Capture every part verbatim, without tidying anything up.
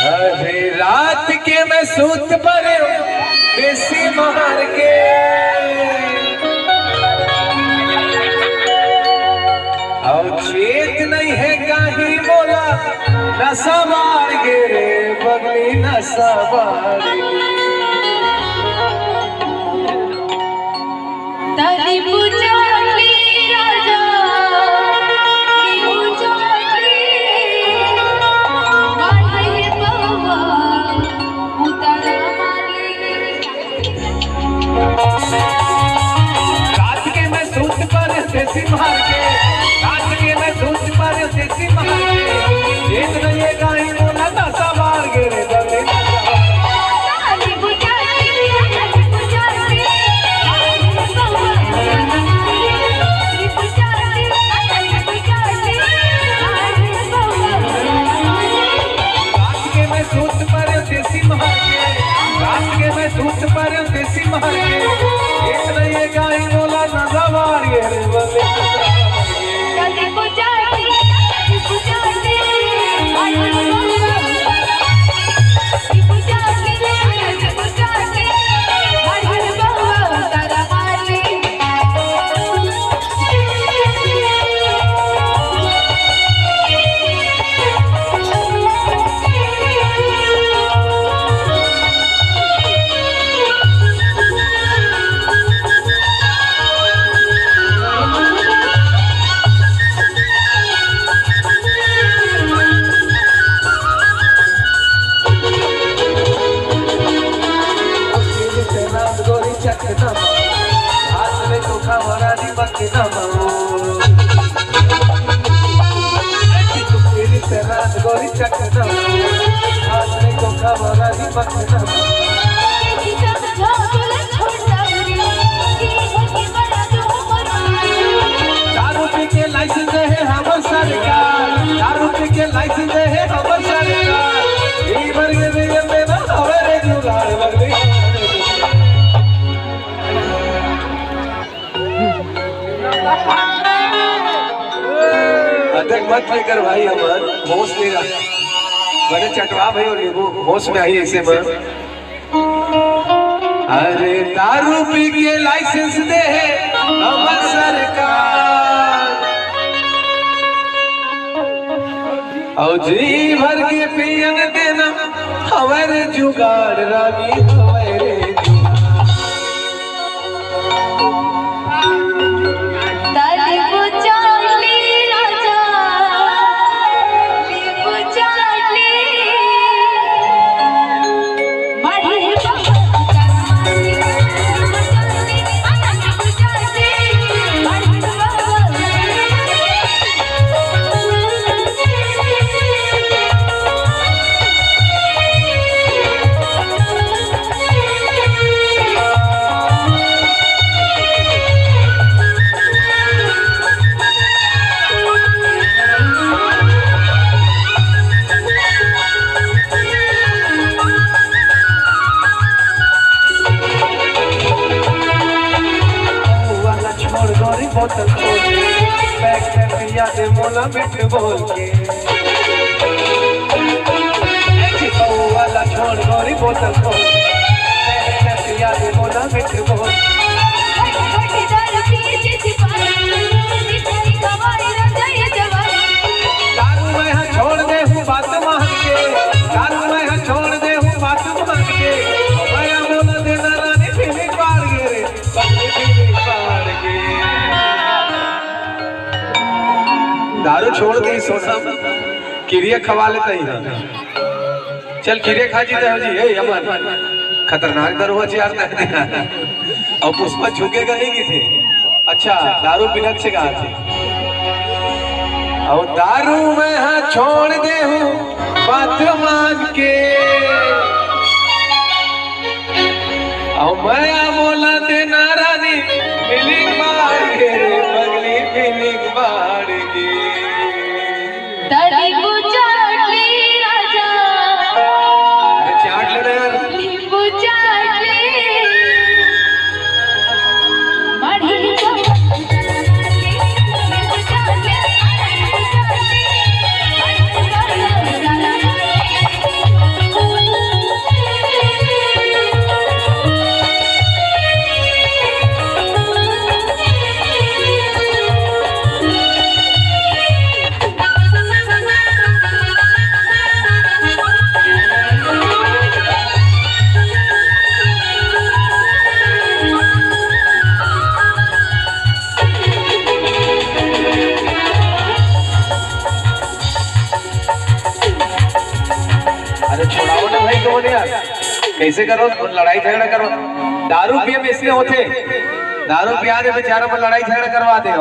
अरे रात के मैं सूत परेंव देसी मार के, अउ चेत नइ हे काहीं मोला, नसा मार गे रे बगली, नसा मार गे। तनी पुचाली राजा, तनी पुचाली, मारे बउआ, उतारा माली। रात के मैं सूत परेंव देसी मार के, रात के मैं सूत परेंव देसी मार के, एक नहीं एक आई मोला नसा मार गे रे बगली, नसा मार गे। रात के मैं सूत परेंव देसी मार के, रात के मैं सूत परेंव देसी मार के, एक नहीं एक आई मोला नसा मार गे रे बगली। दारू पी के लाइसेंस दे हे हमर सरकार, दारू पी के लाइसेंस दे हे हमर सरकार। ई भर के लिए मेरा हमारे जुगाड़ बगली। अटक मत लेकर भाई, हमर होश नहीं रहा। बड़े चटवा भाई और नींबू होश में आई ऐसे में। अरे दारू पी के लाइसेंस दे हे हमर सरकार, अउ जी भर के पियन देना हवय रे जुगाड़, रानी हवय रे जुगाड़। वाला छोड़ गोरी बोतल खोल के, बैग से भैया दे मोला मिठ बोल के। ए जी, वाला छोड़ गोरी बोतल खोल के, बैग से भैया दे मोला मिठ बोल के। दारू मैं हा छोड़ दे हूँ बात मान के, दारू मैं हा छोड़ दे हूँ बात मान के। मैं मोला देना रानी फीलिंग बाढ़ गे रे। दारू छोड़ दी सोनम, किरिया खवा लेता ही ना। चल किरिया खा जीते हो जी। ए अमन, खतरनाक दारू हो जी यार। अउ पुष्पा झुकेगा नहीं किथे। अच्छा, दारू पीना अच्छे कहा थे। अउ दारू मैं हा छोड़ दे हूँ बात मान के। अउ मया मोला देना रानी, फीलिंग बाढ़ गे रे पगली, फीलिंग बाढ़ गे। तनी पुचाली राजा, अरे चाट ले ना यार। नींबू चाट ले। छोड़ाओ ना भाई, कौन यार? कैसे करो? लड़ाई झगड़ा करो। दारू पिए में इसने होते, दारू पिया दे बेचारा, मन लड़ाई झगड़ा करवा दे।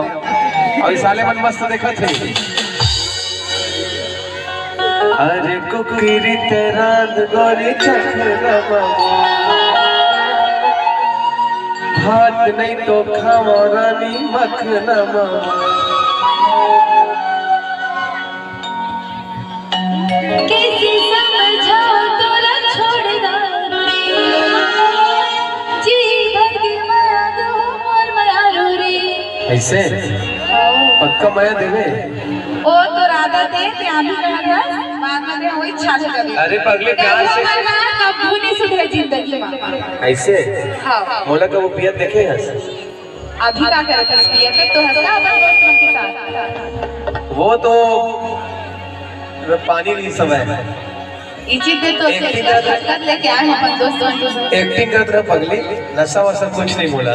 अउ ई साले मन मस्त देखत हे। अरे कुकरी ते रांध गोरी चखना मामा, भात नहीं तो खावा रानी मखना मामा। कैसे समझाओ तोला छोड़ दारू रे, जी भर के मया दो मोर मयारू रे। ऐसे? हाँ। पक्का मया देवे? ओ तो राधा दे, ते अभी कहा था, बाद में ते वही छाछ कर। अरे पगली, प्यार से। कभू नहीं सुधरे जिंदगी में। ऐसे? हाँ। मोला कभू पियत देखे हस? अभी का करत हस? पियत तो हस का अपन दोस्त मन के साथ? वो तो पानी नहीं समय। इसी दे तो acting करत रह। शरबत लेके आए हैं अपन दोस्त मन के साथ। Acting करत रह पगली, नशा वशा कुछ नहीं बोला।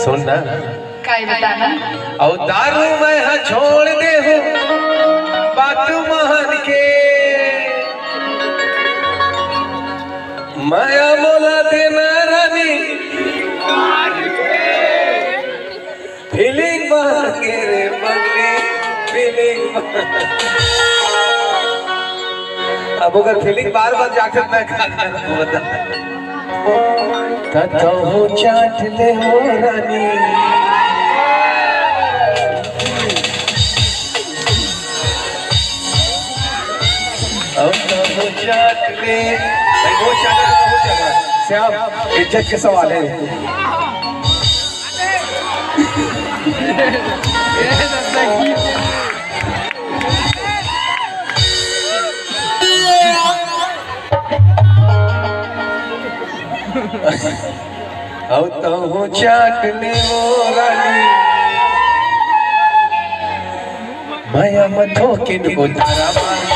सुन ना। काय बताना? अउ दारू मैं हा छोड़ दे हूँ, बात मान के। मया मोला देना रानी, feeling मांगे रे पगली, feeling मांगे। अब अगर feeling बार बार जाके मैं का करना बता। त तहूँ चाट ले हो रानी। अब तो हो चाट ले। भाई, हो चाट ले, हो चाट ले। श्याम, इज्जत के सवाल है। अब तो हो चाट ले वो रानी। मया मथो किन उतारा मार